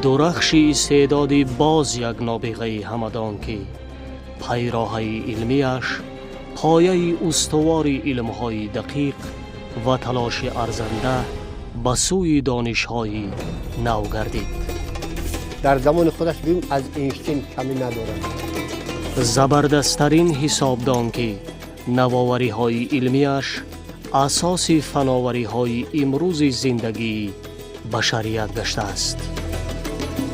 Дурахши истеъдоди боз як нобиғаи ҳамадон, ки пайроҳаи илмиаш пояи устувори илмҳои дақиқ ва талоши арзанда ба сӯи донишҳои нав гардид. Дар замони худаш бим аз Эйнштейн камӣ надорад. Забардасттарин ҳисобдон, ки навовариҳои илмиаш асоси фановариҳои имрӯзи зиндагии башарият гаштааст.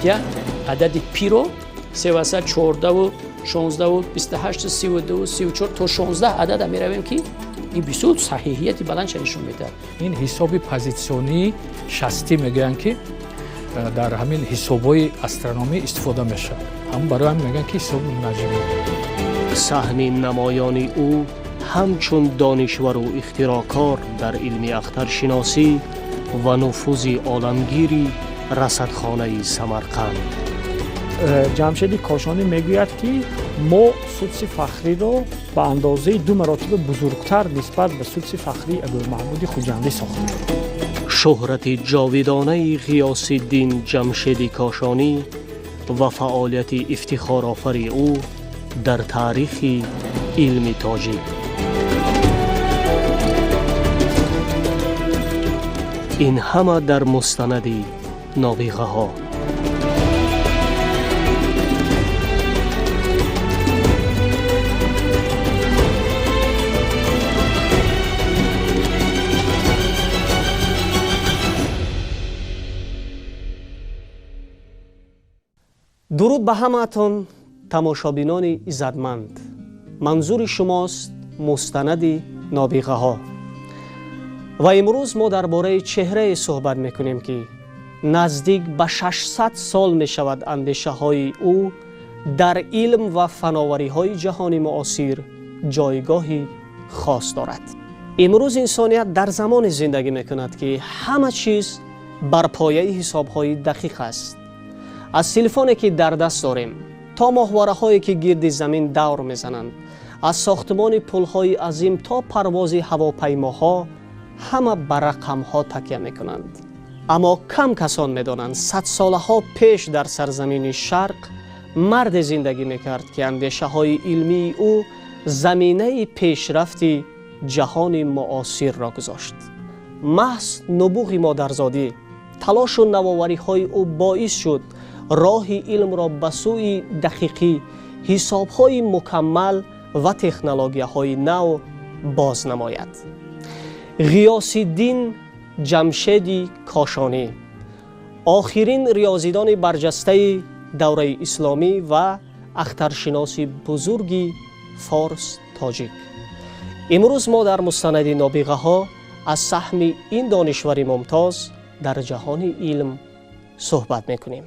Я адади пиро 3 14 16 28 32 34 то 16 адада меравем, ки ин бисёр саҳиҳияти баландша нишон медиҳад. Ин ҳисоби позитсионии шастӣ мегӯянд, ки дар ҳамин ҳисобҳои астрономӣ истифода мешавад. Ҳамн барои ҳамин мегӯянд, ки ҳисоби мунаҷҷимӣ. Саҳми намоёни ӯ ҳамчун донишвару ихтироъкор дар илми ахтаршиносӣ ва нуфузи оламгири расадхонаи Самарқанд. Ҷамшеди Кошонӣ мегӯяд, ки мо Судси Фахриро ба андозаи ду маротиба бузургтар нисбат ба Судси Фахрии Абӯмаҳмуди Хуҷандӣ сохтем. Шӯҳрати ҷовидонаи Ғиёсиддин Ҷамшеди Кошонӣ ва фаъолияти ифтихорофари ӯ дар таърихи илми тоҷик. Ин ҳама дар мустанади нобиғаҳо. Дуруд ба ҳамаатон, тамошобинони иззатманд. Манзури шумост мустанади нобиғаҳо ва имрӯз мо дар бораи чеҳрае суҳбат мекунем, ки наздик ба 600 сол мешавад андешаҳои ӯ дар илм ва фановариҳои ҷаҳони муосир ҷойгоҳи хос дорад. Имрӯз инсоният дар замоне зиндагӣ мекунад, ки ҳама чиз бар пояи ҳисобҳои дақиқ аст. Аз телефоне, ки дар даст дорем, то моҳвораҳое, ки гирди замин давр мезананд, аз сохтмони пулҳои азим то парвози ҳавопаймоҳо, ҳама ба рақамҳо такя мекунанд. Аммо кам касон медонанд, садсолаҳо пеш дар сарзамини Шарқ марде зиндагӣ мекард, ки андешаҳои илмии ӯ заминаи пешрафти ҷаҳони муосирро гузошт. Маҳз нубуғи модарзодӣ, талошу навовариҳои ӯ боис шуд роҳи илмро ба сӯи дақиқӣ, ҳисобҳои мукаммал ва технологияҳои нав боз намояд. Ғиёсиддин Ҷамшеди Кошонӣ, охирин риёзидони барҷастаи давраи исломӣ ва ахтаршиноси бузурги форс тоҷик. Имрӯз мо дар мустанади нобиғаҳо аз саҳми ин донишвари мумтоз дар ҷаҳони илм суҳбат мекунем.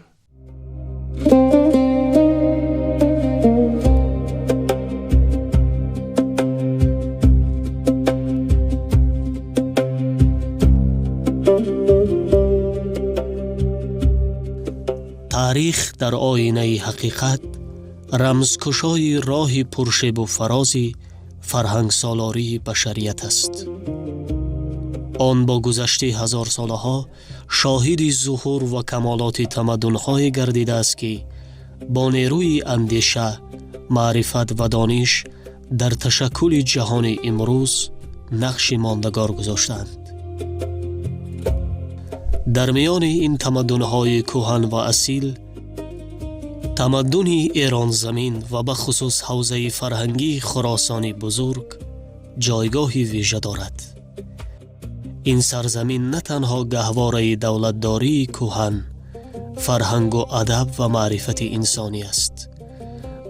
Таърих дар оинаи ҳақиқат рамзкушои роҳи пуршебу фарози фарҳангсолории башарият аст. Он бо гузашти ҳазорсолаҳо шоҳиди зуҳур ва камолоти тамаддунҳое гардидааст, ки бо нерӯи андеша, маърифат ва дониш дар ташаккули ҷаҳони имрӯз нақши мондагор гузоштаанд. Дар миёни ин тамаддунҳои кӯҳан ва асил, тамаддуни Эронзамин ва бахусус ҳавзаи фарҳангии Хуросони бузург ҷойгоҳи вижа дорад. Ин сарзамин на танҳо гаҳвораи давлатдории кӯҳан, фарҳангу адаб ва маърифати инсонӣ аст,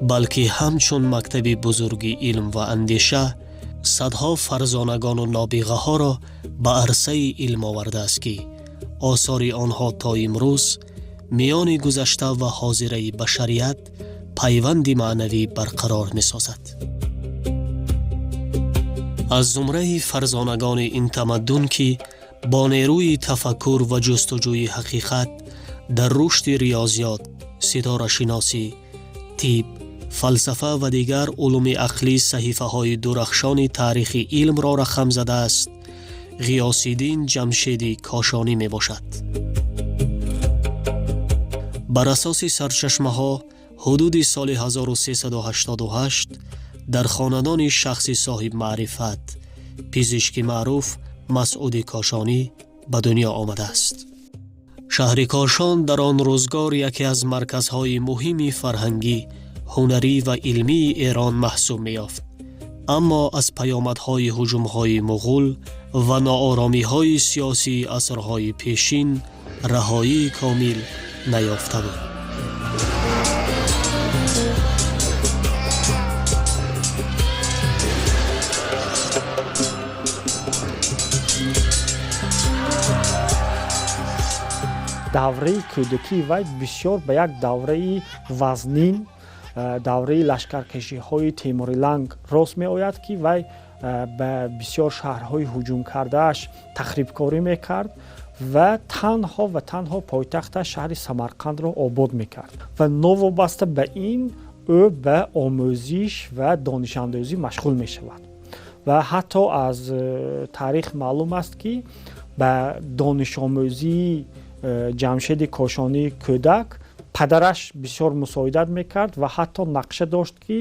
балки ҳамчун мактаби бузурги илм ва андеша садҳо фарзонагону нобиғаҳоро ба арсаи илм овардааст, ки осори онҳо то имрӯз миёни гузашта ва ҳозираи башарият пайванди маънавӣ барқарор месозад. Аз зумраи фарзонагони ин тамаддун, ки бо нерӯи тафаккур ва ҷустуҷӯи ҳақиқат дар рушди риёзиёт, ситорашиносӣ, тиб, фалсафа ва дигар улуми ақлӣ саҳифаҳои дурахшони таърихи илмро рақам задааст, Ғиёсиддин Ҷамшеди Кошонӣ мебошад. Бар асоси сарчашмаҳо ҳудуди соли 1388 дар хонадони шахси соҳибмаърифат, пизишки маъруф Масъуди Кошонӣ ба дунё омадааст. Шаҳри Кошон дар он рӯзгор яке аз марказҳои муҳими фарҳангӣ, ҳунарӣ ва илмии Эрон маҳсуб меёфт. Аммо аз паёмадҳои ҳуҷумҳои муғул ва нооромиҳои сиёсии асрҳои пешин раҳоии комил наёфта буд. Давраи кӯдакии вай бисёр ба як давраи вазнин, давраи лашкаркашиҳои Темуриланг рост меояд, ки вай ба бисёр шаҳрҳои ҳуҷум кардааш тахрибкорӣ мекард ва танҳо ва танҳо пойтахташ шаҳри Самарқандро обод мекард. Ва новобаста ба ин ӯ ба омӯзиш ва донишандозӣ машғул мешавад. Ва ҳатто аз таърих маълум аст, ки ба донишомӯзии Ҷамшеди Кошонӣ кӯдак падараш бисёр мусоидат мекард ва ҳатто нақша дошт, ки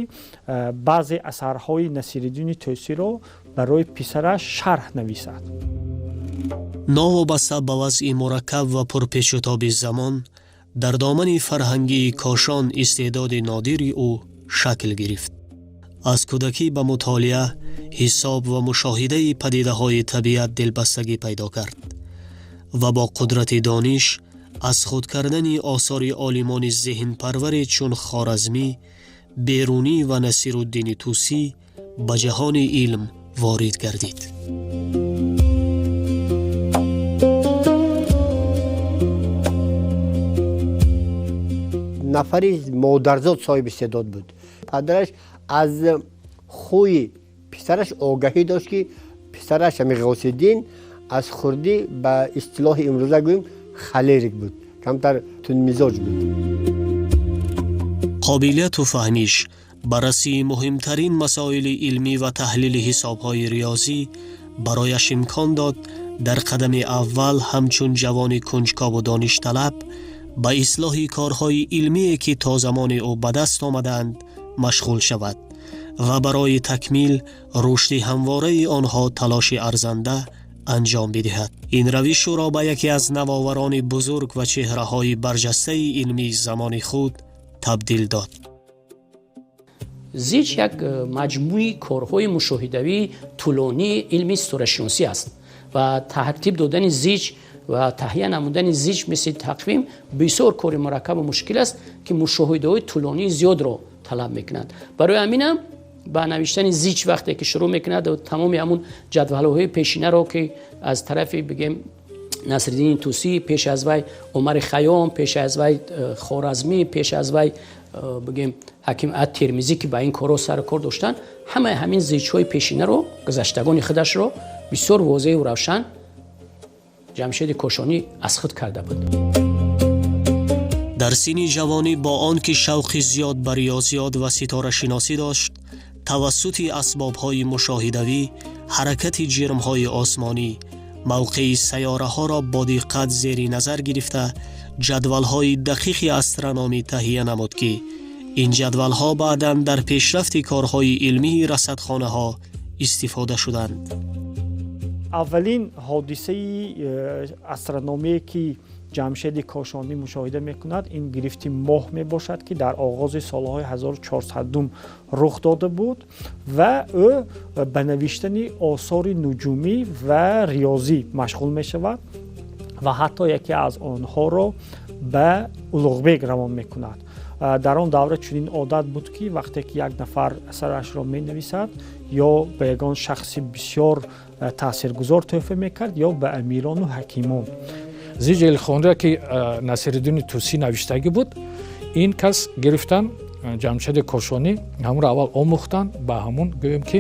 баъзе асарҳои Насириддини Тӯсиро барои писараш шарҳ нависад. Новобаста ба вазъи мураккаб ва пурпечутоби замон, дар домани фарҳангии Кошон истеъдоди нодири ӯ шакл гирифт. Аз кӯдакӣ ба мутолиа, ҳисоб ва мушоҳидаи падидаҳои табиат дилбастагӣ пайдо кард ва бо қудрати дониш аз худ кардани осори олимони зеҳнпарваре чун Хоразмӣ, Берунӣ ва Насируддини Тӯсӣ ба ҷаҳони илм ворид гардид. Нафари модарзод соҳиби истеъдод буд. Падараш аз хӯи писараш огаҳӣ дошт, ки писараш ҳамин Ғиёсиддин аз хурдӣ ба истилоҳи имрӯза гӯем холерик буд, камтар тундмизоҷ буд. Қобилияту фаҳмиш, баррасии муҳимтарин масоили илмӣ ва таҳлили ҳисобҳои риёзӣ барояш имкон дод дар қадами аввал ҳамчун ҷавони кунҷкову доништалаб ба ислоҳи корҳои илмие ки то замони ӯ ба даст омадаанд машғул шавад ва барои такмил рушди ҳамвораи онҳо талоши арзанда анҷом бидиҳад. Ин равиш ӯро ба яке аз навоварони бузург ва чеҳраҳои барҷастаи илмии замони худ табдил дод. Зич як маҷмӯи корҳои мушоҳидавии тӯлонии илми ситорашиносӣ аст ва тартиб додани зич ва таҳия намудани зич мисли тақвим бисёр кори мураккабу мушкил аст, ки мушоҳидаҳои тӯлонии зиёдро талаб мекунад. Барои ҳаминам ба навиштани зич вақте ки шурӯъ мекунад, тамоми ҳамун ҷадвалҳои пешинаро, ки аз тарафи бигем Насриддини Тӯсӣ, пеш аз вай Умари Хайём, пеш аз вай Хоразмӣ, пеш аз вай бигем Ҳаким ат-Термизӣ, ки ба ин корҳо сару кор доштанд, ҳамаи ҳамин зичҳои пешинаро, гузаштагони худашро бисёр возеҳу равшан Ҷамшеди Кошонӣ аз худ карда буд. Дар синни ҷавонӣ бо он ки шавқи зиёд ба риёзиёт ва ситорашиносӣ дошт, тавассути асбобҳои мушоҳидавӣ ҳаракати ҷирмҳои осмонӣ, мавқеи сайёраҳоро бо диққат зери назар гирифта, ҷадвалҳои дақиқи астрономӣ таҳия намуд, ки ин ҷадвалҳо баъдан дар пешрафти корҳои илмии расадхонаҳо истифода шуданд. Аввалин ҳодисаи астрономие ки Ҷамшеди Кошонӣ мушоҳида мекунад, ин гирифти моҳ мебошад, ки дар оғози солҳои 1400 рух дода буд ва ӯ ба навиштани осори нуҷумӣ ва риёзӣ машғул мешавад ва ҳатто яке аз онҳоро ба Улуғбек равон мекунад. Дар он давра чунин одат буд, ки вақте ки як нафар асарашро менависад, ё ба ягон шахси бисёр таъсиргузор тӯҳфа мекард, ё ба амирону ҳакимон. Зиҷи Илхонро, ки Насириддини Тӯсӣ навиштагӣ буд, ин кас гирифтан Ҷамшеди Кошонӣ, ҳамонро аввал омӯхтан, ба ҳамон гӯем ки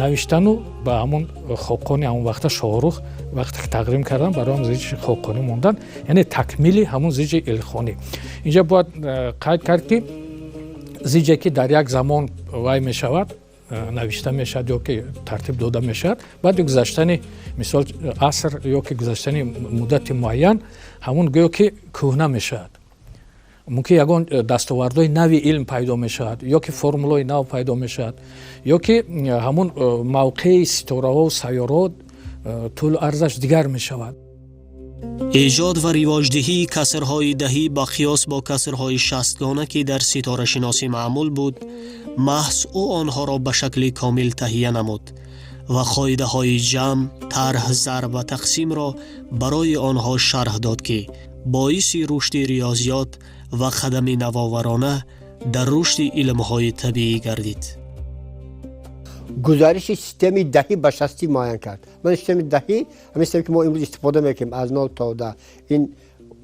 навиштану ба ҳамон хоқони ҳамон вақта Шоҳрух вақте ки тақдим кардан, барои ҳам зиҷи хоқонӣ мондан, яъне такмили ҳамон зиҷи Илхонӣ. Инҷа бояд қайд кард, ки зиҷе ки дар як замон вай мешавад, навишта мешавад ё ки тартиб дода мешавад, баъди гузаштани мисол аср ё ки гузаштани муддати муайян ҳамон гӯё ки кӯҳна мешавад. Мумкин ягон дастовардҳои нави илм пайдо мешавад, ё ки формулаҳои нав пайдо мешавад, ё ки ҳамун мавқеи ситораҳо, сайёраҳо, тӯлу арзаш дигар мешавад. Эҷод ва ривоҷдиҳии касрҳои даҳӣ ба қиёс бо касрҳои шастгона, ки дар ситорашиносӣ маъмул буд, маҳз ӯ онҳоро ба шакли комил таҳия намуд ва қоидаҳои ҷамъ, тарҳ, зарб ва тақсимро барои онҳо шарҳ дод, ки боиси рушди риёзиёт ва қадами навоварона дар рушди илмҳои табиӣ гардид. Гузариши системаи даҳӣ ба шастӣ муайян кард. Ман системаи даҳӣ, ҳамин системе, ки мо имрӯз истифода мекунем, аз 0 то 10, ин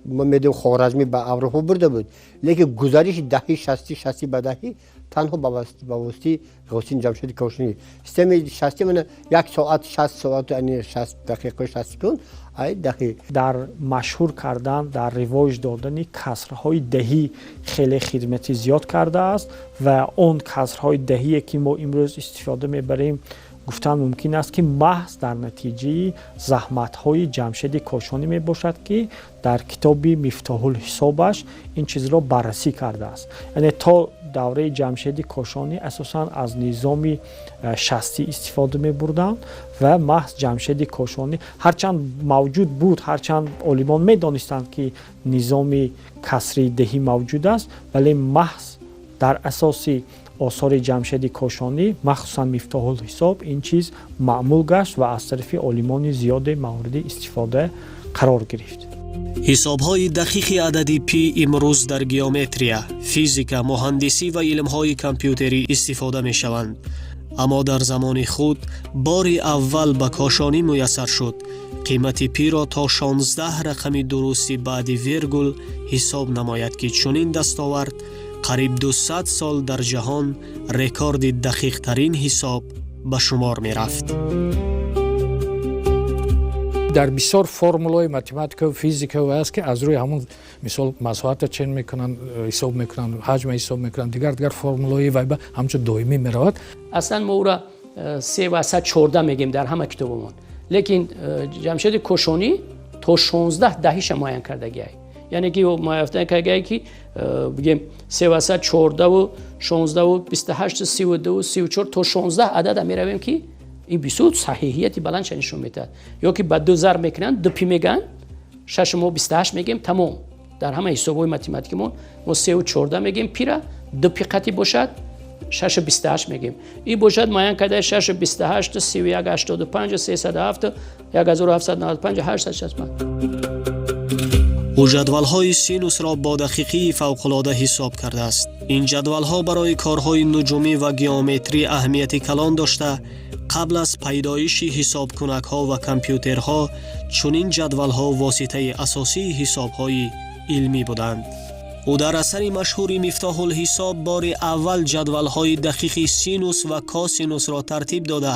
мо медонем, Хоразмӣ ба Аврупо бурда буд, лекин гузариши даҳӣ шастӣ, шастӣ ба даҳӣ танҳо ба воситаи Ғиёсиддин Ҷамшеди Кошонӣ. Системаи шастӣ мана як соат 60 соат, яъне 60 дақиқа, 60 секунд, ай даҳӣ. Дар машҳур кардан, дар ривоҷ додани касрҳои даҳӣ хеле хидмати зиёд кардааст ва он касрҳои даҳие, ки мо имрӯз истифода мебарем, гуфтан мумкин аст, ки маҳз дар натиҷаи заҳматҳои Ҷамшеди Кошонӣ мебошад, ки дар китоби Мифтоҳулҳисобаш ин чизро баррасӣ кардааст. Яъне то давраи Ҷамшеди Кошонӣ асосан аз низоми шастӣ истифода мебурданд ва маҳз Ҷамшеди Кошонӣ, ҳарчанд мавҷуд буд, ҳарчанд олимон медонистанд, ки низоми касрии деҳӣ мавҷуд аст, вале маҳз дар асоси осори Ҷамшеди Кошонӣ, махсусан Мифтоҳулҳисоб, ин чиз маъмул гашт ва аз тарафи олимони зиёде мавриди истифода қарор гирифт. Ҳисобҳои дақиқи адади пи имрӯз дар геометрия, физика, муҳандисӣ ва илмҳои компютерӣ истифода мешаванд. Аммо дар замони худ бори аввал ба Кошонӣ муяссар шуд қимати пиро то 16 рақами дурусти баъди вергул ҳисоб намояд, ки чунин дастовард қариб 200 сол дар ҷаҳон рекорди дақиқтарин ҳисоб ба шумор мерафт. Дар бисёр формулаҳои математика, физика аст, ки аз рӯи ҳамун, мисол, масоҳата чен мекунанд, ҳисоб мекунанд, ҳаҷма ҳисоб мекунанд, дигар дигар формулаҳои вайба ҳамчун доимӣ меравад. Аслан мо ӯра 3,14 мегем дар ҳама китобамон, лекин Ҷамшеди Кошонӣ то 16 даҳиша муайян кардагиай, яъне ки муайян кардагиай, ки бигем 3,14ву 16ву 28, 32, 34, то 16 адада меравем, ки ин бисёр саҳиҳияти баландша нишон медиҳад. Ё ки ба ду зарб мекунанд, ду пи мегӯянд, шашу мо 28 мегем, тамом. Дар ҳама ҳисобҳои математикимон мо 3,14 мегем пира, ду пи қатӣ бошад, 6,28 мегем. Ин бошад муайян карда 6,28, 31, 85, 307, 1795, 865. Ӯ ҷадвалҳои синусро бо дақиқии фавқулода ҳисоб кардааст. Ин ҷадвалҳо барои корҳои нуҷумӣ ва геометрӣ аҳамияти калон дошта, қабл аз пайдоиши ҳисобкунакҳо ва компютерҳо чунин ҷадвалҳо воситаи асосии ҳисобҳои илмӣ буданд. Ӯ дар асари машҳури Мифтоҳулҳисоб бори аввал ҷадвалҳои дақиқи синус ва косинусро тартиб дода,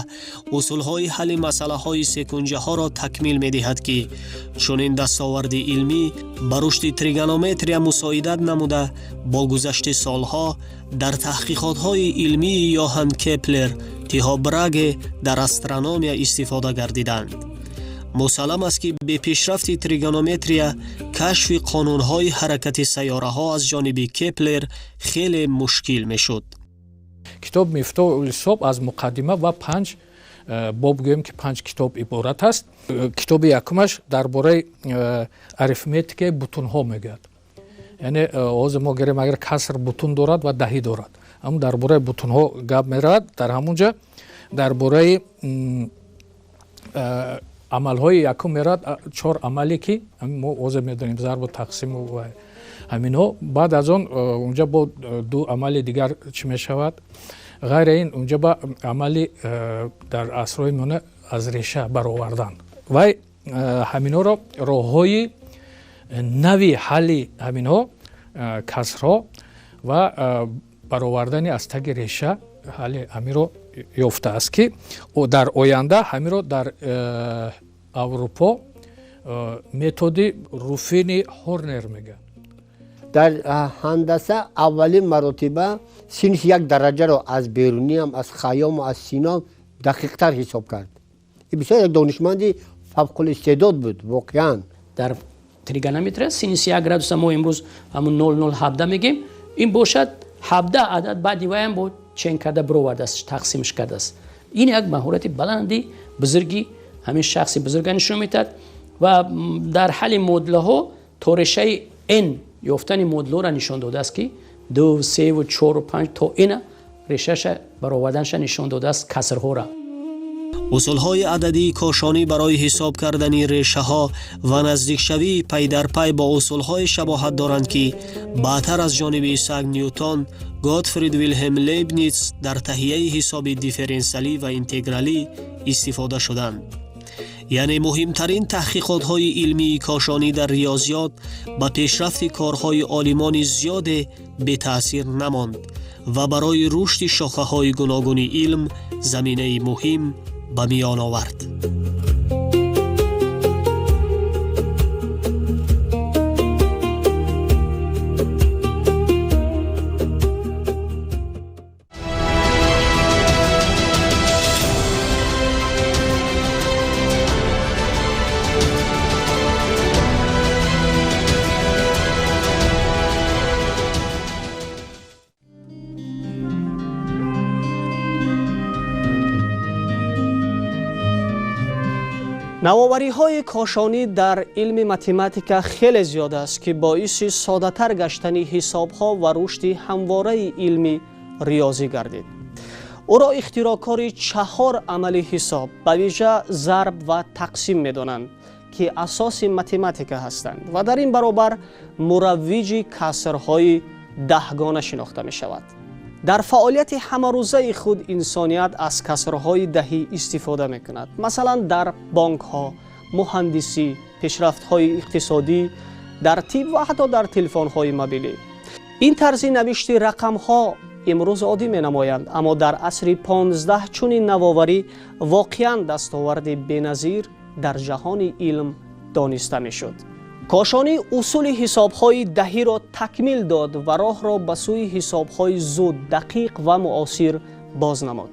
усулҳои ҳалли масъалаҳои секунҷаҳоро такмил медиҳад, ки чунин дастоварди илмӣ ба рушди тригонометрия мусоидат намуда, бо гузашти солҳо дар таҳқиқотҳои илмии Йоҳан Кеплер, Тихо Браге дар астрономия истифода гардиданд. Мусаллам аст, ки бепешрафти тригонометрия кашфи қонунҳои ҳаракати сайёраҳо аз ҷониби Кеплер хеле мушкил мешуд. Китоб Мифтоҳулҳисоб аз муқаддима ва панҷ боб, гӯем ки панҷ китоб иборат аст. Китоби якумаш дар бораи арифметикаи бутунҳо мегӯяд. Яъне ҳозир мо гирем, агар каср бутун дорад ва даҳӣ дорад, ҳамун дар бораи бутунҳо гап меравад. Дар ҳамун ҷа дар бораи амалҳои якум меравад, чор амале, ки мо ҳозир медонем, зарбу тақсиму ва ҳаминҳо. Баъд аз он унҷа бо ду амали дигар чӣ мешавад. Ғайри ин, унҷа ба амали дар асрҳои миёна аз реша баровардан вай ҳаминҳоро, роҳҳои нави ҳалли ҳаминҳо касрҳо ва баровардани аз таги реша ҳалли ҳаминро ёфтааст, ки дар оянда ҳаминро дар Аврупо методи Руфини Ҳорнер мегӯянд. Дар ҳандаса аввалин маротиба синуси як дараҷаро аз Беруниам, аз Хайёму аз Сино дақиқтар ҳисоб кард. Ин бисёр як донишманди фавқулистеъдод буд воқеан. Дар Тригонометрия синуси 1 градуса мо имрӯз ҳамун 0,017 мегем, ин бошад 17 адад баъди ваям бо чен карда бировардааст, тақсимш кардааст. Ин як маҳорати баланди бузурги ҳамин шахси бузурга нишон медиҳад ва дар ҳалли муодилаҳо то решаи n ёфтани муодилаҳоро нишон додааст, ки 2, 3, 4, 5 то n решаша бароварданша нишон додааст касрҳоро. Усулҳои ададии Кошонӣ барои ҳисоб кардани решаҳо ва наздикшавии пай дар пай бо усулҳое шабоҳат доранд, ки баъдтар аз ҷониби Исаак Ньютон, Готфрид Вилҳелм Лейбниц дар таҳияи ҳисоби дифференсиалӣ ва интегралӣ истифода шуданд. Яъне муҳимтарин таҳқиқотҳои илмии Кошонӣ дар риёзиёт ба пешрафти корҳои олимони зиёде бетаъсир намонд ва барои рушди шохаҳои гуногуни илм заминаи муҳим ба миён овард. Навовариҳои Кошонӣ дар илми математика хеле зиёд аст, ки боиси соддатар гаштани ҳисобҳо ва рушди ҳамвораи илми риёзӣ гардид. Ӯро ихтироъкори 4 амали ҳисоб, ба вижа зарб ва тақсим медонанд, ки асоси математика ҳастанд ва дар ин баробар мураввиҷи касрҳои даҳгона шинохта мешавад. Дар фаъолияти ҳамарӯзаи худ инсоният аз касрҳои даҳӣ истифода мекунад. Масалан, дар бонкҳо, муҳандисӣ, пешрафтҳои иқтисодӣ, дар тиб ва ҳатто дар телефонҳои мобилӣ. Ин тарзи навишти рақамҳо имрӯз оддӣ менамоянд, аммо дар асри 15 чунин навоварӣ воқеан дастоварди беназир дар ҷаҳони илм дониста мешуд. Кошонӣ усули ҳисобҳои даҳиро такмил дод ва роҳро ба сӯи ҳисобҳои зуд, дақиқ ва муосир боз намуд.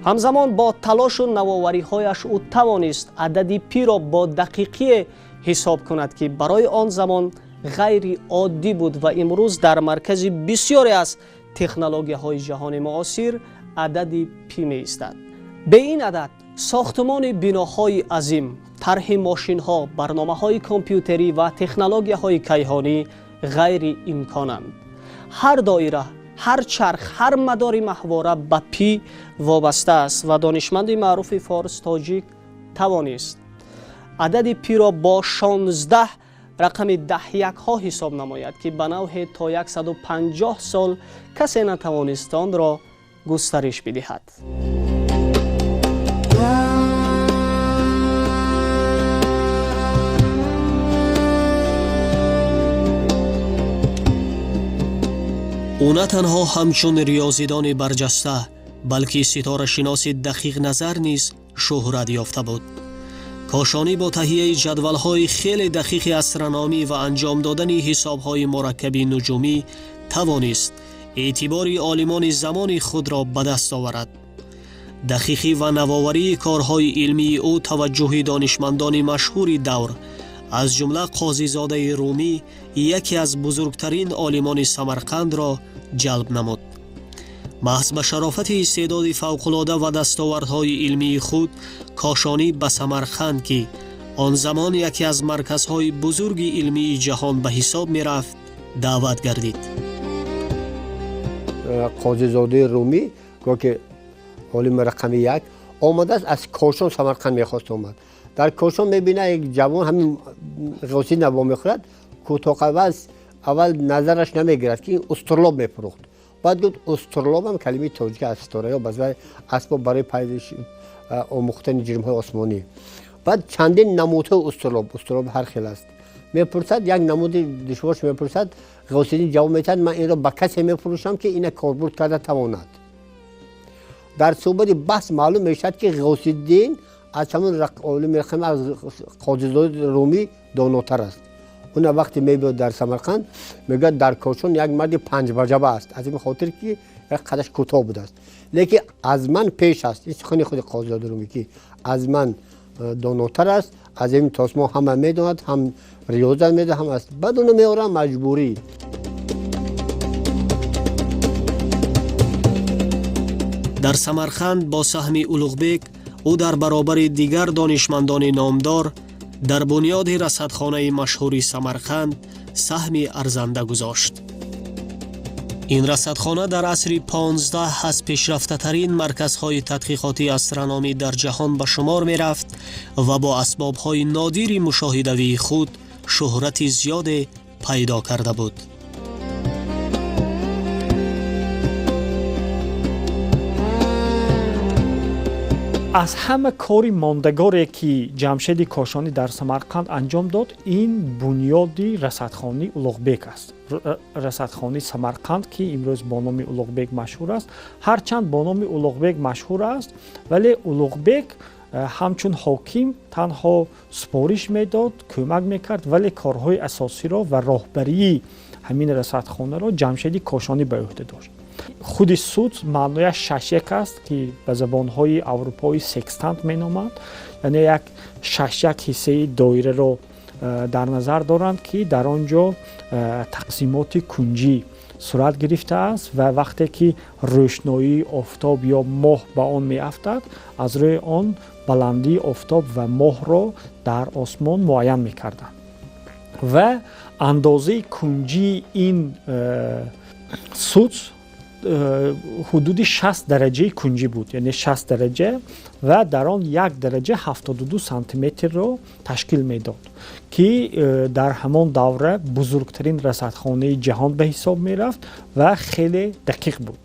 Ҳамзамон бо талошу навовариҳояш ӯ тавонист адади пиро бо дақиқие ҳисоб кунад, ки барои он замон ғайриоддӣ буд ва имрӯз дар маркази бисёре аз технологияҳои ҷаҳони муосир адади пи меистад. Бе ин адад сохтмони биноҳои азим, тарҳи мошинҳо, барномаҳои компютерӣ ва технологияҳои кайҳонӣ ғайриимконанд. Ҳар доира, ҳар чарх, ҳар мадори маҳвора ба пи вобаста аст ва донишманди маъруфи форс тоҷик тавонист адади пиро бо 16 рақами даҳякҳо ҳисоб намояд, ки ба навъе то 150 сол касе натавонист онро густариш бидиҳад. Ӯ на танҳо ҳамчун риёзидони барҷаста, балки ситорашиноси дақиқназар низ шӯҳрат ёфта буд. Кошонӣ бо таҳияи ҷадвалҳои хеле дақиқи астрономӣ ва анҷом додани ҳисобҳои мураккаби нуҷумӣ тавонист эътибори олимони замони худро ба даст оварад. Дақиқӣ ва навоварии корҳои илмии ӯ таваҷҷӯҳи донишмандони машҳури давр, аз ҷумла Қозизодаи Румӣ, яке аз бузургтарин олимони Самарқандро ҷалб намуд. Маҳз ба шарофати истеъдоди фавқулода ва дастовардҳои илмии худ Кошонӣ ба Самарқанд, ки он замон яке аз марказҳои бузурги илмии ҷаҳон ба ҳисоб мерафт, даъват гардид. Қозизодаи Румӣ, ки олими рақами 1, омадааст аз Кошон Самарқанд мехост омад. Дар Кошон мебинад як ҷавон ҳамин ғоси наво мехӯрад, кӯтоҳқаваз аввал назараш намегирад, ки устурлоб мефурӯхт. Баъд гуфт устурлобам калимаи тоҷики аз ситораҳо, бас асбоб барои омӯхтани ҷирмҳои осмонӣ. Баъд чандин намудҳои устурлоб, устурлоб ҳар хел аст. Мепурсад, як намуди душворш мепурсад, Ғосиддин ҷавоб медиҳад, ман инро ба касе мефурӯшам, ки ина корбурд карда тавонад. Дар суҳбати баҳс маълум мешавад, ки Ғосиддин аз ҳамон олими рақами аз Қозизодаи Румӣ донотар аст. Уна вақте мебиёд дар Самарқанд, мегӯяд дар Кошон як марди панҷваҷаба аст, аз ин хотир ки як қадаш кӯтоҳ будааст, лекин аз ман пеш аст. Ин сухани худи Қозизодаи Румӣ, ки аз ман донотар аст, аз ин тосмо ҳама медонад, ҳам риёзат медонад, ҳам аст. Баъд уно меорам маҷбурӣ. Дар Самарқанд бо саҳми Улуғбек ӯ дар баробари дигар донишмандони номдор дар бунёди расадхонаи машҳури Самарқанд саҳми арзанда гузошт. Ин расадхона дар асри 15 аз пешрафтатарин марказҳои тадқиқоти астрономӣ дар ҷаҳон ба шумор мерафт ва бо асбобҳои нодири мушоҳидавии худ шӯҳрати зиёде пайдо карда буд. Аз ҳама кори мондагоре ки Ҷамшеди Кошонӣ дар Самарқанд анҷом дод, ин бунёди расадхонаи Улуғбек аст. Расадхонаи Самарқанд, ки имрӯз бо номи Улуғбек машҳур аст, ҳарчанд бо номи Улуғбек машҳур аст, вале Улуғбек ҳамчун ҳоким танҳо супориш медод, кӯмак мекард, вале корҳои асосиро ва роҳбарии ҳамин расадхонаро Ҷамшеди Кошонӣ ба ӯҳда дошт. Худи суд маънояш шашяк аст, ки ба забонҳои аврупоӣ секстант меноманд, яъне як шашяк ҳиссаи доираро дар назар доранд, ки дар он ҷо тақсимоти кунҷӣ сурат гирифтааст ва вақте ки рӯшноии офтоб ё моҳ ба он меафтад, аз рӯи он баландии офтоб ва моҳро дар осмон муайян мекарданд. Ва андозаи кунҷии ин суд ҳудуди 60 дараҷаи кунҷӣ буд, яъне 60 дараҷа, ва дар он як дараҷа 72 сантиметрро ташкил медод, ки дар ҳамон давра бузургтарин расадхонаи ҷаҳон ба ҳисоб мерафт ва хеле дақиқ буд.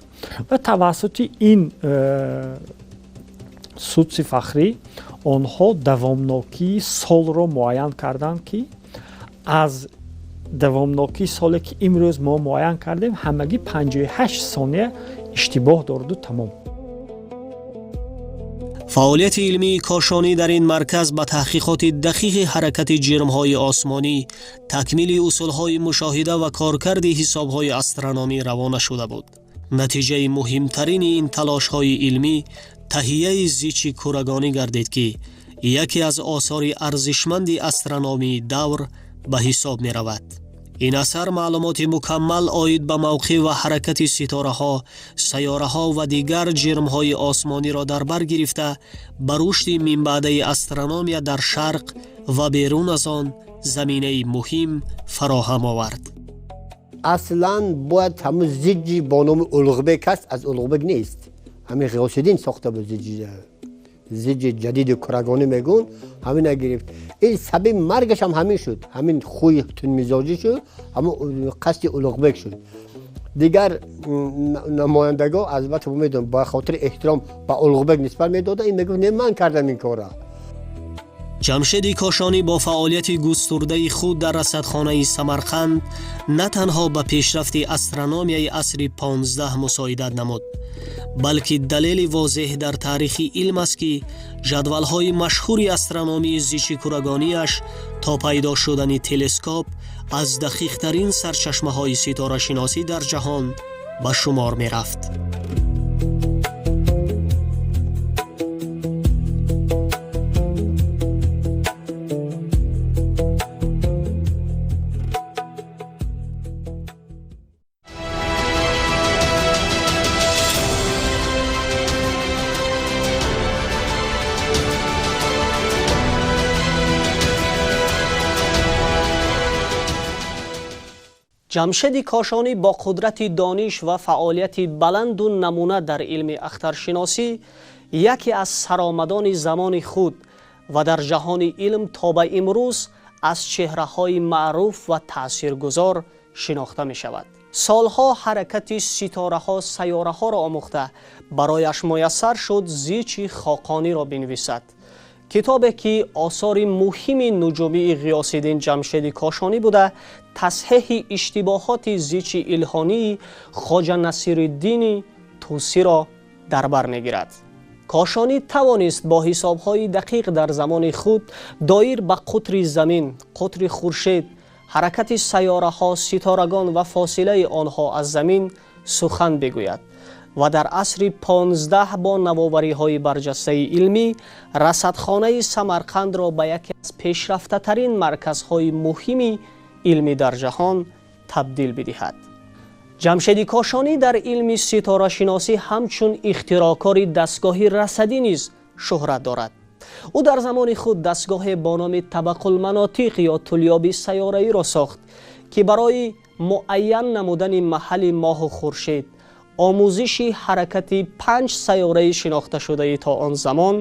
Ва тавассути ин судси фахрӣ онҳо давомнокии солро муайян карданд, ки аз давомнокии соле ки имрӯз мо муайян кардем, ҳамагӣ 58 сония иштибоҳ дораду тамом. Фаъолияти илмии Кошонӣ дар ин марказ ба таҳқиқоти дақиқи ҳаракати ҷирмҳои осмонӣ, такмили усулҳои мушоҳида ва коркарди ҳисобҳои астрономӣ равона шуда буд. Натиҷаи муҳимтарини ин талошҳои илмӣ таҳияи зичи курагонӣ гардид, ки яке аз осори арзишманди астрономии давр ба ҳисоб меравад. Ин асар маълумоти мукаммал оид ба мавқеъ ва ҳаракати ситораҳо, сайёраҳо ва дигар ҷирмҳои осмониро дар бар гирифта, ба рушди минбаъдаи астрономия дар шарқ ва берун аз он заминаи муҳим фароҳам овард. Аслан бояд ҳамун зиҷи бо номи Улуғбек аст, аз Улуғбек нест. Ҳамин Ғиёсиддин сохта буд зиҷи ҷадиди курагонӣ мегӯн, ҳамина гирифт. Ин сабаби маргаш ҳам ҳамин шуд, ҳамин хӯи тунмизоҷӣ шуд, ҳамун қасди Улуғбек шуд. Дигар намояндагон албатта медонам ба хотири эҳтиром ба Улуғбек нисбат медода, ин мегуфт не, ман кардам ин корро. Ҷамшеди Кошонӣ бо фаъолияти густурдаи худ дар расадхонаи Самарқанд на танҳо ба пешрафти астрономияи асри 15 мусоидат намуд, балки далели возеҳ дар таърихи илм аст, ки ҷадвалҳои машҳури астрономии зичи курагонияш то пайдо шудани телескоп аз дақиқтарин сарчашмаҳои ситорашиносӣ дар ҷаҳон ба шумор мерафт. Ҷамшеди Кошонӣ бо қудрати дониш ва фаъолияти баланду намуна дар илми ахтаршиносӣ яке аз саромадони замони худ ва дар ҷаҳони илм то ба имрӯз аз чеҳраҳои маъруф ва таъсиргузор шинохта мешавад. Солҳо ҳаракати ситораҳо, сайёраҳоро омӯхта, барояш муяссар шуд зичи хоқониро бинависад. Китобе ки осори муҳими нуҷумии Ғиёсиддин Ҷамшеди Кошонӣ буда, тасҳеҳи иштибоҳоти зичи илҳонии Хоҷа Насириддини Тӯсиро дар бар мегирад. Кошонӣ тавонист бо ҳисобҳои дақиқ дар замони худ доир ба қутри замин, қутри хуршед, ҳаракати сайёраҳо, ситорагон ва фосилаи онҳо аз замин сухан бигӯяд. Ва дар асри 15 бо навовариҳои барҷастаи илмӣ расадхонаи Самарқандро ба яке аз пешрафтатарин марказҳои муҳими илмӣ дар ҷаҳон табдил бидиҳад. Ҷамшеди Кошонӣ дар илми ситорашиносӣ ҳамчун ихтироъкори дастгоҳи расадӣ низ шӯҳрат дорад. Ӯ дар замони худ дастгоҳе бо номи Табақулманотиқ ё тулёби сайёраиро сохт, ки барои муайян намудани маҳалли моҳу хуршед, омӯзиши ҳаракати 5 сайёраи шинохташудаи то он замон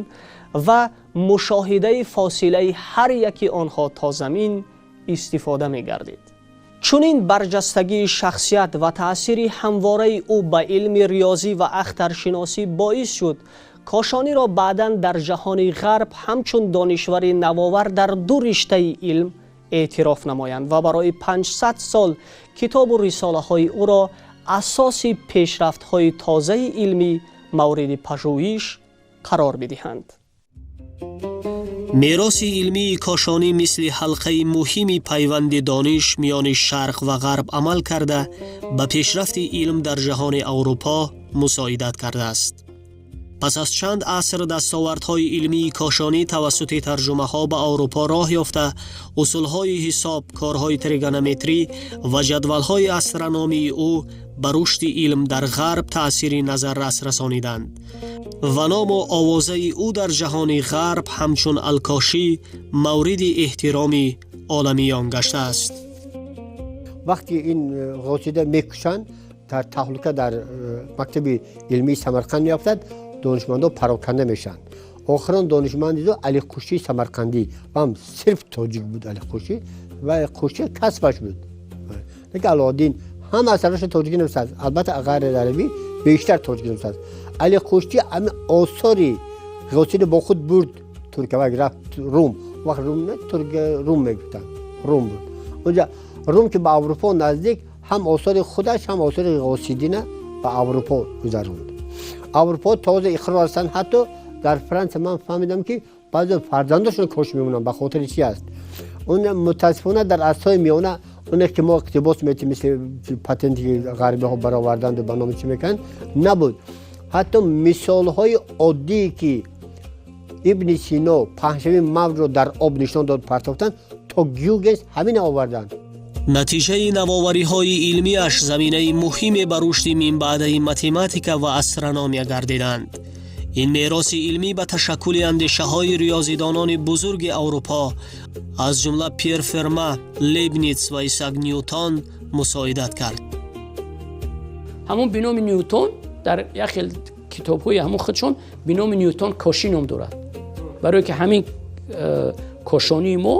ва мушоҳидаи фосилаи ҳар яки онҳо то замин истифода мегардид. Чунин барҷастагии шахсият ва таъсири ҳамвораи ӯ ба илми риёзӣ ва ахтаршиносӣ боис шуд Кошониро баъдан дар ҷаҳони ғарб ҳамчун донишвари навовар дар ду риштаи илм эътироф намоянд ва барои 500 сол китобу рисолаҳои ӯро асоси пешрафтҳои тозаи илмӣ мавриди пажӯҳиш қарор бидиҳанд. Мероси илмии Кошонӣ мисли ҳалқаи муҳими пайванди дониш миёни шарқ ва ғарб амал карда, ба пешрафти илм дар ҷаҳони Аврупо мусоидат кардааст. Пас аз чанд аср дастовардҳои илмии Кошонӣ тавассути тарҷумаҳо ба Аврупо роҳ ёфта, усулҳои ҳисоб, корҳои тригонометрӣ ва ҷадвалҳои астрономии ӯ ба рушди илм дар ғарб таъсири назаррас расониданд ва ному овозаи ӯ дар ҷаҳони ғарб ҳамчун Алкошӣ мавриди эҳтироми оламиён гаштааст. Вақте ин Ғосида мекушанд, дар таҳлука дар мактаби илмии Самарқанд меафтад, донишмандо пароканда мешаванд. Охирон донишманди ӯ Али Қушчии Самарқандӣ, ҳам сирф тоҷик буд Али Қушчӣ, ва Қушчӣ касбаш буд. Лекин Алоуддин ҳам асарашро тоҷикӣ навиштааст, албатта ғайр аз арабӣ бештар тоҷикӣ навиштааст. Али Қушчӣ ҳамин осори Ғосида бо худ бурд Туркия ва рафт Рум. Вақт Рум не, Туркия Рум мегуфтанд, Рум буд. Онҷа Рум ки ба Аврупо наздик, ҳам осори худаш, ҳам осори Ғосидина ба Аврупо гузаронд. Аврупо тоза иқрор ҳастанд, ҳатто дар Франса ман фаҳмидам ки баъзе фарзандошон кош мемонанд, ба хотири чи аст. Он мутаассифона дар асрҳои миёна оне ки мо иқтибос метем, мисли патенти ғарбиҳо бароварданду ба номи чӣ мекунанд, набуд. Ҳатто мисолҳои оддие ки Ибни Сино паҳншавии мавҷро дар об нишон дод партофтанд, то Гюгенс ҳамина оварданд. Натиҷаи навовариҳои илмиаш заминаи муҳиме ба рушди минбаъдаи математика ва астрономия гардиданд. Ин мероси илмӣ ба ташаккули андешаҳои риёзидонони бузурги Аврупо, аз ҷумла Пьер Ферма, Лейбниц ва Исаак Ньютон мусоидат кард. Ҳамон биноми Ньютон дар як хел китобҳои ҳамон худшон биноми Ньютон Кошӣ ном дорад, барое ки ҳамин кошонии мо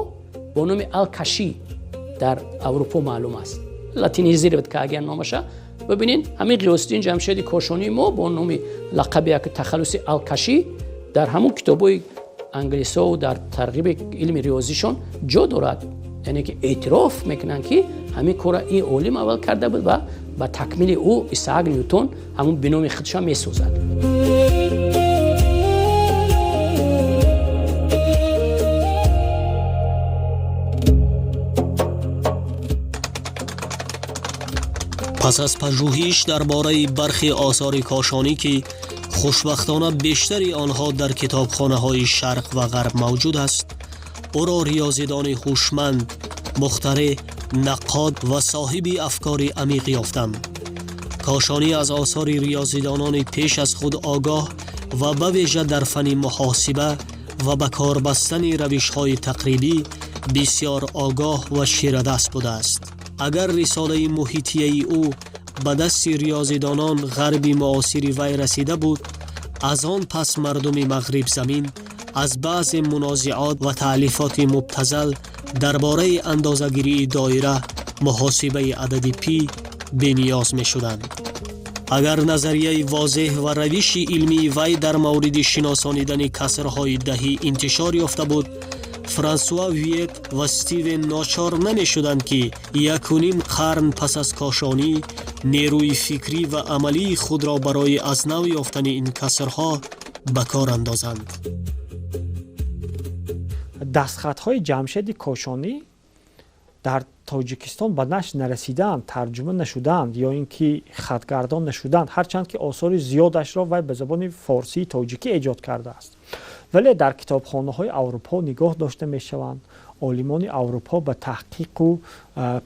бо номи Алкашӣ дар Аврупо маълум аст. Латинизировать ки агар номаша бибинед, ҳамин Ғиёсиддин Ҷамшеди Кошонии мо бо номи лақаби як тахаллуси Алкашӣ дар ҳамон китобҳои англисову дар тарғиби илми риёзишон ҷо дорад. Яъне ки эътироф мекунанд ки ҳамин корро ин олим аввал карда буд ва ба такмили ӯ Исаак Ньютон ҳамон биноми худша месозад. Пас аз пажӯҳиш дар бораи бархи осори Кошонӣ, ки хушбахтона бештари онҳо дар китобхонаҳои шарқ ва ғарб мавҷуд аст, ӯро риёзидони ҳушманд, мухтаре, наққод ва соҳиби афкори амиқ ёфтам. Кошонӣ аз осори риёзидонони пеш аз худ огоҳ ва ба вижа дар фанни муҳосиба ва ба кор бастани равишҳои тақрибӣ бисёр огоҳ ва ширадаст будааст. Агар рисолаи муҳитияи ӯ ба дасти риёзидонон ғарби муосири вай расида буд, аз он пас мардуми мағрибзамин аз баъзе мунозиъот ва таълифоти мубтазал дар бораи андозагирии доира, муҳосибаи адади пи бениёз мешуданд. Агар назарияи возеҳ ва равиши илмии вай дар мавриди шиносонидани касрҳои даҳӣ интишор ёфта буд, Франсуа Виет ва Стивен ночор намешуданд, ки якуним қарн пас аз Кошонӣ нерӯи фикрӣ ва амалии худро барои аз нав ёфтани ин касрҳо ба кор андозанд. Дастхатҳои Ҷамшеди Кошонӣ Дар Тоҷикистон ба нашр нарасидаанд, тарҷума нашудаанд ё ин ки хатгардон нашудаанд, ҳарчанд ки осори зиёдашро вай ба забони форсии тоҷикӣ эҷод кардааст, вале дар китобхонаҳои Аврупо нигоҳ дошта мешаванд. Олимони Аврупо ба таҳқиқу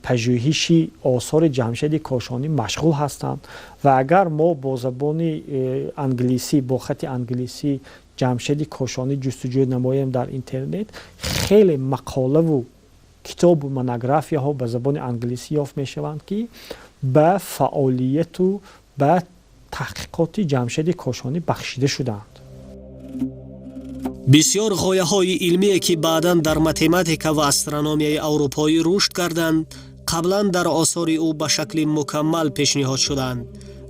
пажӯҳиши осори Ҷамшеди Кошонӣ машғул ҳастанд ва агар мо бо забони англисӣ, бо хати англисӣ Ҷамшеди Кошонӣ ҷустуҷӯ намоем дар интернет, хеле мақолаву китобу монографияҳо ба забони англисӣ ёфт мешаванд, ки ба фаъолияту ба таҳқиқоти Ҷамшеди Кошонӣ бахшида шудаанд. Бисёр ғояҳои илмие, ки баъдан дар математика ва астрономияи аврупоӣ рушд карданд, қаблан дар осори ӯ ба шакли мукаммал пешниҳод шуданд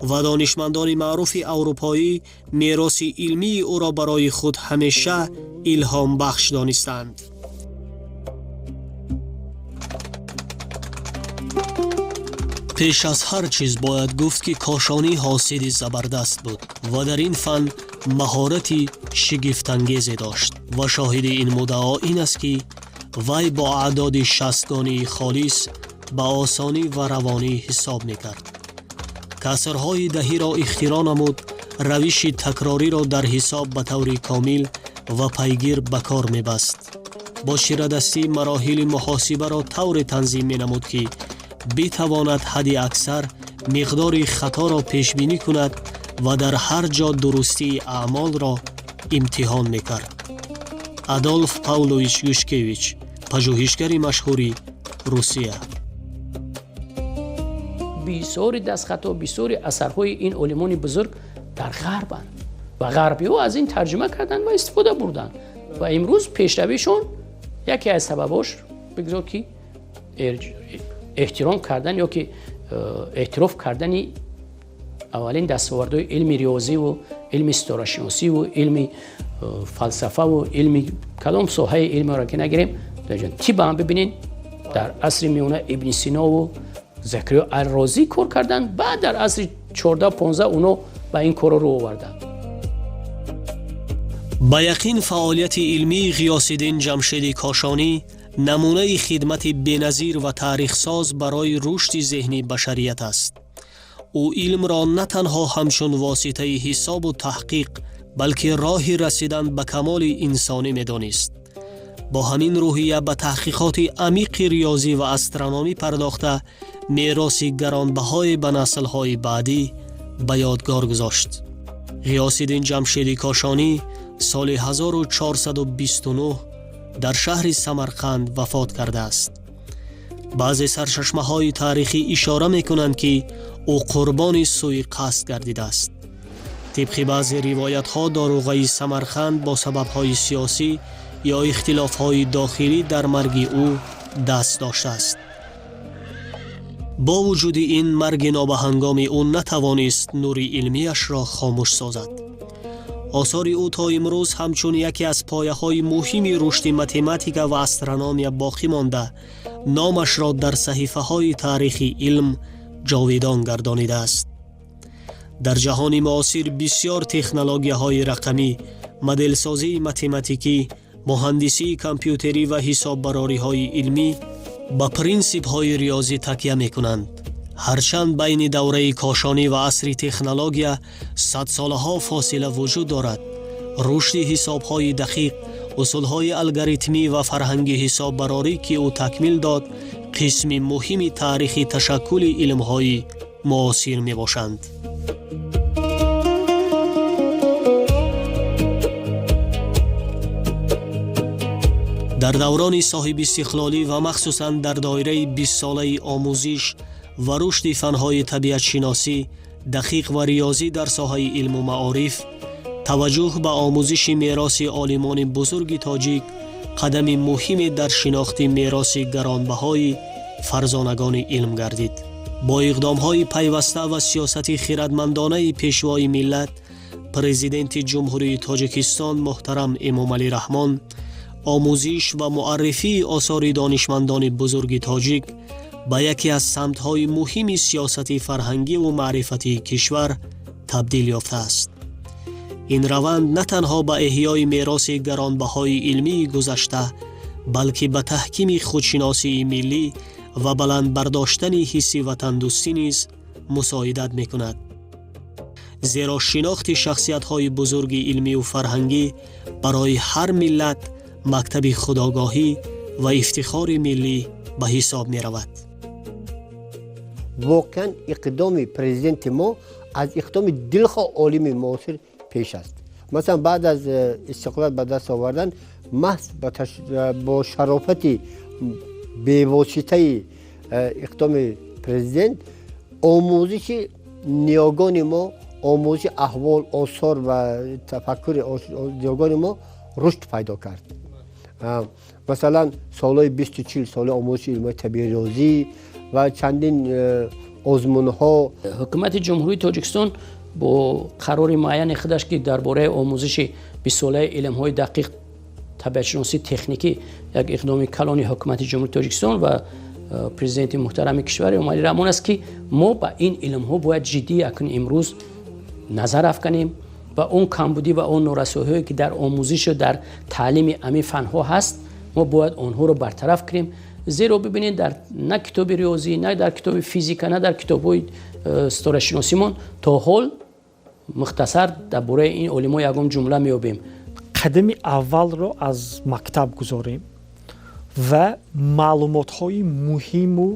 ва донишмандони маъруфи аврупоӣ мероси илмии ӯро барои худ ҳамеша илҳомбахш донистанд. Пеш аз ҳар чиз бояд гуфт, ки Кошонӣ ҳосиди забардаст буд ва дар ин фан маҳорати шигифтангезе дошт ва шоҳиди ин муддао ин аст, ки вай бо аъдоди шастгонии холис ба осонӣ ва равонӣ ҳисоб мекард. Касрҳои даҳиро ихтироъ намуд, равиши такрориро дар ҳисоб ба таври комил ва пайгир ба кор мебаст. Бо чирадастӣ мароҳили муҳосибаро тавре танзим менамуд, ки битавонад ҳадди аксар миқдори хаторо пешбинӣ кунад ва дар ҳар ҷо дурустии аъмолро имтиҳон мекард. Адолф Павлович Юшкевич, пажӯҳишгари машҳури Русия. Бисёри дастхатҳо, бисёри асарҳои ин олимони бузург дар ғарбанд ва ғарбиҳо аз ин тарҷума карданд ва истифода бурданд ва имрӯз пешравишон яке аз сабабош бигзор ки эҳтиром кардан ё ки эътироф кардани аввалин дастовардҳои илми риёзиву илми ситорашиносиву илми фалсафаву илми кадом соҳаи илмеро ки нагирем, тиб ҳам бибинед, дар асри миёна Ибни Синову Закариё Аррозӣ кор карданд, баъд дар асри 14-15 уно ба ин корро рӯ оварданд. Ба яқин фаъолияти илмии Ғиёсиддин Ҷамшеди Кошонӣ намунаи хидмати беназир ва таърихсоз барои рушди зеҳни башарият аст. Ӯ илмро на танҳо ҳамчун воситаи ҳисобу таҳқиқ, балки роҳи расидан ба камоли инсонӣ медонист. Бо ҳамин рӯҳия ба таҳқиқоти амиқи риёзӣ ва астрономӣ пардохта, мероси гаронбаҳое ба наслҳои баъдӣ ба ёдгор гузошт. Ғиёсиддин Ҷамшеди Кошонӣ соли 1429 дар шаҳри Самарқанд вафот кардааст. Баъзе сарчашмаҳои таърихӣ ишора мекунанд, ки ӯ қурбони сӯиқасд гардидааст. Тибқи баъзе ривоятҳо доруғаи Самарқанд бо сабабҳои сиёсӣ ё ихтилофҳои дохилӣ дар марги ӯ даст доштааст. Бо вуҷуди ин, марги нобаҳангоми ӯ натавонист нури илмияшро хомӯш созад. Осори ӯ то имрӯз ҳамчун яке аз пояҳои муҳими рушди математика ва астрономия боқӣ монда, номашро дар саҳифаҳои таърихи илм ҷовидон гардонидааст. Дар ҷаҳони муосир бисёр технологияҳои рақамӣ, моделсозии математикӣ, муҳандисии компютерӣ ва ҳисоббарориҳои илмӣ ба принсипҳои риёзӣ такя мекунанд. Ҳарчанд байни давраи Кошонӣ ва асри технология садсолаҳо фосила вуҷуд дорад, рушди ҳисобҳои дақиқ, усулҳои алгоритмӣ ва фарҳанги ҳисоббарорӣ, ки ӯ такмил дод, қисми муҳими таърихи ташаккули илмҳои муосир мебошанд. Дар даврони соҳибистиқлолӣ ва махсусан дар доираи бистсолаи омӯзиш ва рушди фанҳои табиатшиносӣ, дақиқ ва риёзӣ дар соҳаи илму маориф, таваҷҷӯҳ ба омӯзиши мероси олимони бузурги тоҷик қадами муҳиме дар шинохти мероси гаронбаҳои фарзонагони илм гардид. Бо иқдомҳои пайваста ва сиёсати хирадмандонаи пешвои миллат, президенти Ҷумҳурии Тоҷикистон муҳтарам Эмомалӣ Раҳмон, омӯзиш ва муаррифии осори донишмандони бузурги тоҷик ба яке аз самтҳои муҳими сиёсати фарҳангиву маърифатии кишвар табдил ёфтааст. Ин раванд на танҳо ба эҳёи мероси гаронбаҳои илмии гузашта, Балки ба таҳкими худшиносии миллӣ ва баланд бардоштани ҳисси ватандӯстӣ низ мусоидат мекунад. Зеро шинохти шахсиятҳои бузурги илмию фарҳангӣ барои ҳар миллат мактаби худогоҳӣ ва ифтихори миллӣ ба ҳисоб меравад. Воқеан иқдоми президенти мо аз иқдоми дилхоҳ олими муосир пеш аст. Масалан, баъд аз истиқлолият ба даст овардан, маҳз бо шарофати бевоситаи иқдоми президент омӯзиши ниёгони мо, омӯзиши аҳвол, осор ва тафаккури ниёгони мо рушд пайдо кард. Масалан, солҳои 20-40 соли омӯзиши илмҳои табиӣ, риёзӣ ва чандин озмунҳо. Ҳукумати Ҷумҳурии Тоҷикистон бо қарори муайяни худаш, ки дар бораи омӯзиши бистсолаи илмҳои дақиқ, табиатшиносӣ, техникӣ, як иқдоми калони ҳукумати Ҷумҳурии Тоҷикистон ва президенти муҳтарами кишвар Эмомалӣ Раҳмон аст, ки мо ба ин илмҳо бояд ҷиддӣ акнун имрӯз назар афканем ва он камбудӣ ва он норасоиҳое, ки дар омӯзишу дар таълими ҳамин фанҳо ҳаст, мо бояд онҳоро бартараф кунем. Зеро бибинед, дар на китоби риёзӣ, на дар китоби физика, на дар китобҳои ситорашиносимон то ҳол мухтасар дар бораи ин олимҳо ягон ҷумла меёбем. Қадами аввалро аз мактаб гузорем ва маълумотҳои муҳиму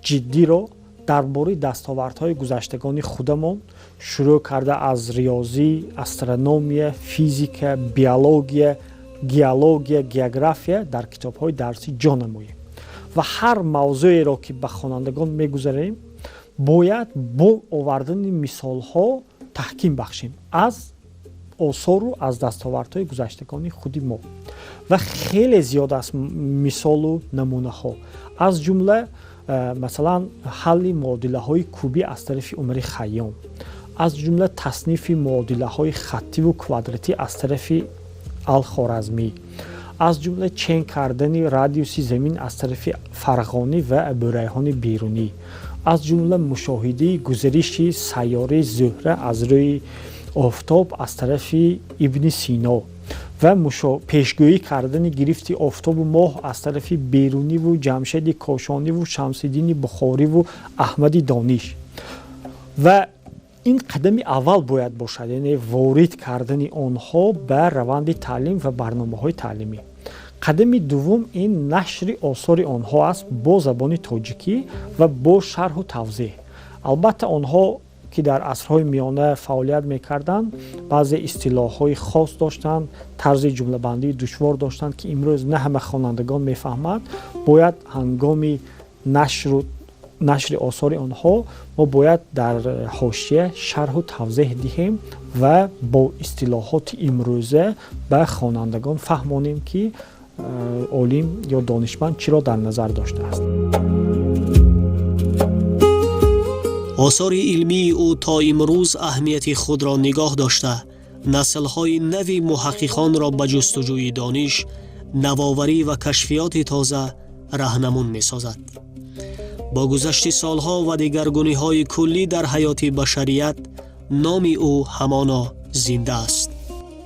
ҷиддиро дар бораи дастовардҳои гузаштагони худамон, шурӯъ карда аз риёзӣ, астрономия, физика, биология, геология, география дар китобҳои дарсӣ ҷо намоем. Ва ҳар мавзӯеро, ки ба хонандагон мегузарем, бояд бо овардани мисолҳо таҳким бахшем аз осору аз дастовардҳои гузаштагони худи мо. Ва хеле зиёд аст мисолу намунаҳо, аз ҷумла масалан ҳалли муодилаҳои кубӣ аз тарафи Умари Хайём, аз ҷумла таснифи муодилаҳои хаттиву квадратӣ аз тарафи Алхоразмӣ, аз ҷумла чен кардани радиуси замин аз тарафи Фарғонӣ ва Абурайҳони Берунӣ, аз ҷумла мушоҳидаи гузариши сайёраи Зуҳра аз рӯи офтоб аз тарафи Ибни Сино ва пешгӯӣ кардани гирифти офтобу моҳ аз тарафи Беруниву Ҷамшеди Кошониву Шамсиддини Бухориву Аҳмади Дониш. Ва ин қадами аввал бояд бошад, яъне ворид кардани онҳо ба раванди таълим ва барномаҳои таълимӣ. Қадами дуввум ин нашри осори онҳо аст бо забони тоҷикӣ ва бо шарҳу тавзеҳ. Албатта, онҳо, ки дар асрҳои миёна фаъолият мекарданд, баъзе истилоҳҳои хос доштанд, тарзи ҷумлабандии душвор доштанд, ки имрӯз на ҳама хонандагон мефаҳмад. Бояд ҳангоми нашри осори онҳо мо бояд дар ҳошия шарҳу тавзеҳ диҳем ва бо истилоҳоти имрӯза ба хонандагон фаҳмонем, ки олим ё донишманд чиро дар назар доштааст. Осори илмии ӯ то имрӯз аҳамияти худро нигоҳ дошта, наслҳои нави муҳаққиқонро ба ҷустуҷӯи дониш, навоварӣ ва кашфиёти тоза раҳнамун месозад. Бо гузашти солҳо ва дигаргуниҳои куллӣ дар ҳаёти башарият, номи ӯ ҳамоно зинда аст.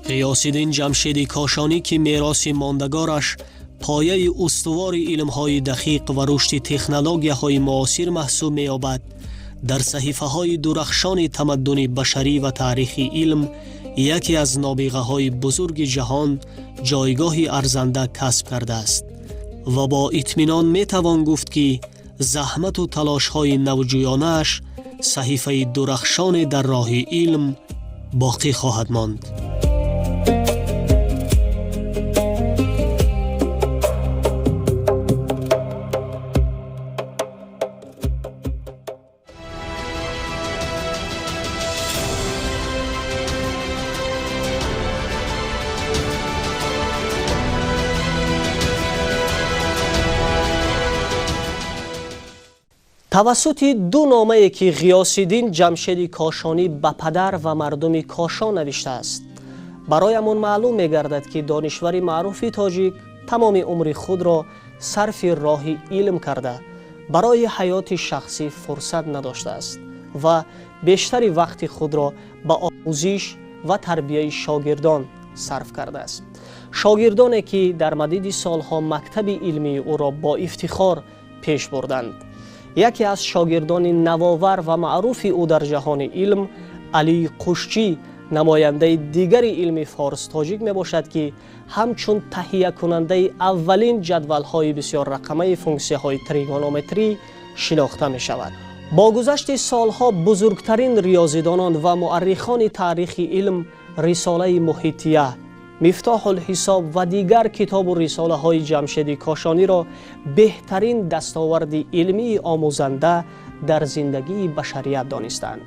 Ғиёсиддин Ҷамшеди Кошонӣ, ки мероси мондагораш пояи устувори илмҳои дақиқ ва рушди технологияҳои муосир маҳсуб меёбад, дар саҳифаҳои дурахшони тамаддуни башарӣ ва таърихи илм яке аз нобиғаҳои бузурги ҷаҳон ҷойгоҳи арзанда касб кардааст ва бо итминон метавон гуфт, ки заҳмату талошҳои навҷӯёнааш саҳифаи дурахшоне дар роҳи илм боқӣ хоҳад монд. Тавассути ду номае, ки Ғиёсиддин Ҷамшеди Кошонӣ ба падар ва мардуми Кошон навиштааст, бароямон маълум мегардад, ки донишвари маъруфи тоҷик тамоми умри худро сарфи роҳи илм карда, барои ҳаёти шахсӣ фурсат надоштааст ва бештари вақти худро ба омӯзиш ва тарбияи шогирдон Сарф кардааст. Шогирдоне ки дар мадиди солҳо мактаби илмии ӯро бо ифтихор пеш бурданд. Яке аз шогирдони навовар ва маъруфи ӯ дар ҷаҳони илм, Алии Қушчӣ, намояндаи дигари илми форс-тоҷик мебошад, ки ҳамчун таҳиякунандаи аввалин ҷадвалҳои бисёррақамаи функсияҳои тригонометрӣ шинохта мешавад. Бо гузашти солҳо бузургтарин риёзидонон ва муаррихони таърихи илм рисолаи Муҳития, Мифтоҳулҳисоб ва дигар китобу рисолаҳои Ҷамшеди Кошониро беҳтарин дастоварди илмии омӯзанда дар зиндагии башарият донистанд.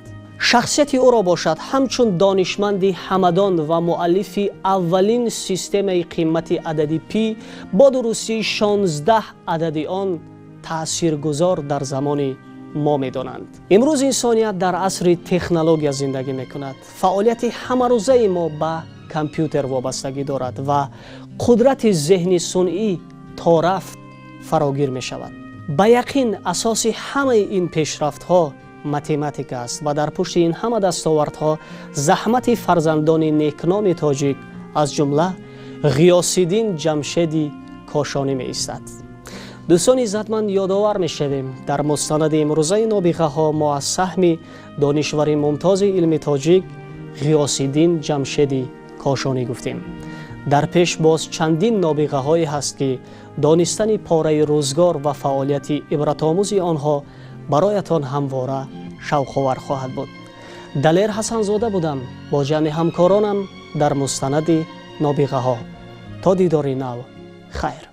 Шахсияти ӯро бошад, ҳамчун донишманди ҳамадон ва муаллифи аввалин системаи қимати адади пи бо дурустии 16 адади он таъсиргузор дар замони мо медонанд. Имрӯз инсоният дар асри технология зиндагӣ мекунад. Фаъолияти ҳамарӯзаи мо ба компютер вобастагӣ дорад ва қудрати зеҳни сунъӣ то рафт фарогир мешавад. Ба яқин, асоси ҳамаи ин пешрафтҳо математика аст ва дар пушти ин ҳама дастовардҳо заҳмати фарзандони некноми тоҷик, аз ҷумла Ғиёсиддин Ҷамшеди Кошонӣ меистад. Дӯстони иззатманд, ёдовар мешавем, дар мустанади имрӯзаи нобиғаҳо мо аз саҳми донишвари мумтози илми тоҷик Ғиёсиддин Ҷамшеди Кошонӣ гуфтем. Дар пеш боз чандин нобиғаҳое ҳаст, ки донистани пораи рӯзгор ва фаъолияти ибратомӯзи онҳо бароятон ҳамвора шавқовар хоҳад буд. Далер Ҳасанзода будам бо ҷамъи ҳамкоронам дар мустанади нобиғаҳо. То дидори нав, хайр.